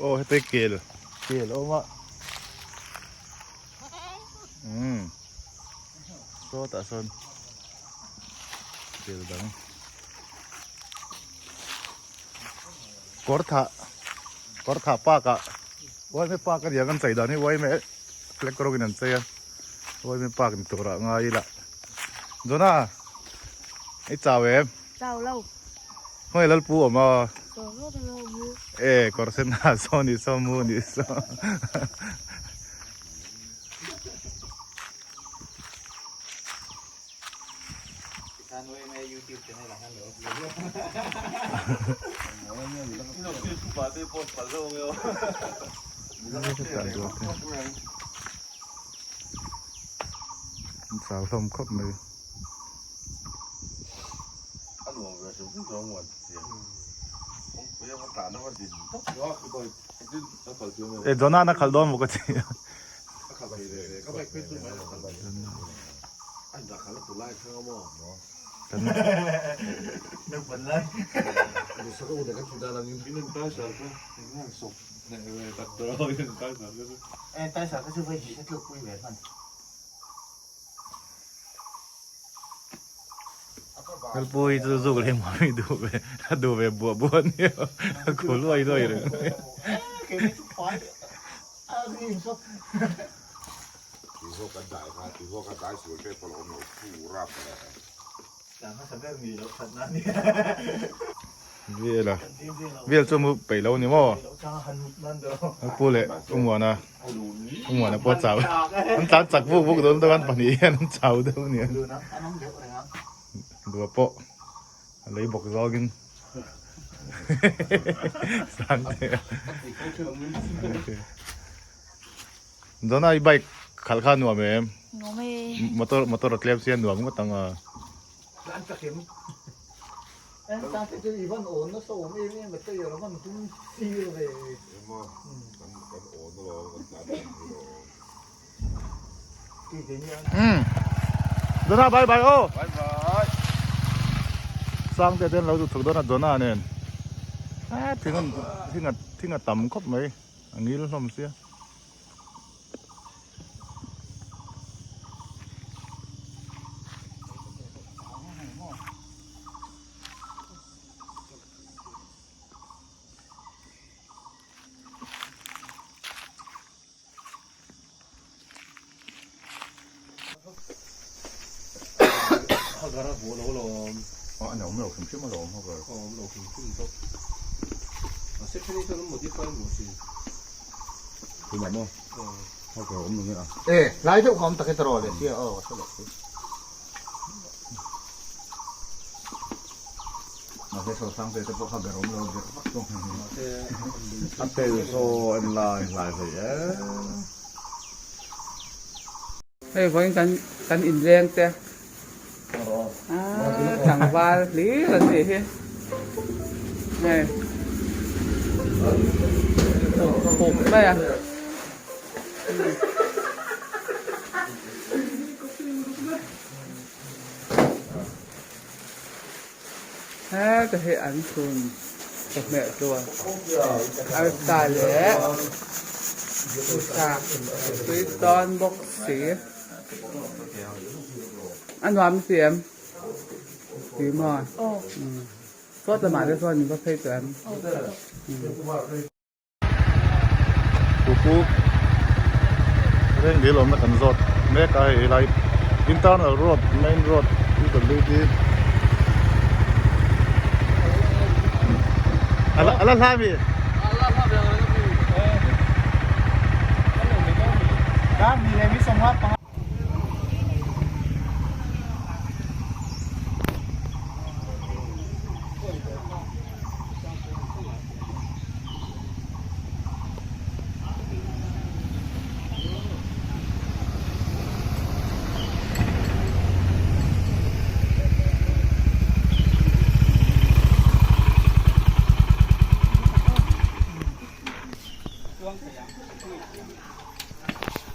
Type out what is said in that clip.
Aw hete kel kel a awm a umm sawtah sawn kel dang kawr thah kawr thah park ah uaime park a ni ang an chei dan hi uaime flag rawng in an chei a uaime park ni tur ah ngai ila Jonah i chau em? Chau lo. Khawnge Lalpu awm a? E kawr sen ha saw ni saw mu ni saw. Chau hlawm khawp mai. E Jonah na khalh dawn maw ka ti a. Kalpui chu zuk leh muah mai duh ve a duh ve buah buah a nia a khaw luai luai reng mai. Vel a vel chu mu peih lo ni maw a pu leh u Muana u Muana pawh a chau an tlan chak vuk vuk dawn dawn an pahnih hian an chau deuh a nia dua pawh a lei bawk zawngin sang te Dona i bike khalh kha nuam em? Nuam e. Motor motor a tlem sia nuam ngawt ang a. Tlan tak em? En tan te chu i van awn nasa awm em em a tei a van tum sir ve. Ema kan kan awn alawm kan tlan dan hi alawm. Umm Dona bye bye aw. Bye bye. Sangte ten lo duh thuk dawn a Dona nen. A thing thing a thing a tam khawp mai. A ngil hlawm sia. E lai deuh kha awm tak e tawrh leh sia aw ka hre loh chu. Mahse sawsang te te pawh kha ber awm lo ber vak thung. A tel saw en lai hlai hlei e. Hei vawiin kan kan inleng te tlangval hlir an nih hi hei khum mai a. Heta hi an chhun chawhmeh tur arsa leh tui dawn bawk si a nuam si em tui maw sawt lamah te chuan in va phei tawh em. Kupu reng dil awmna kan zawt mek a hei lai internal road main road PWD ala ala hla mi Kar ni leh mi sawmnga panga.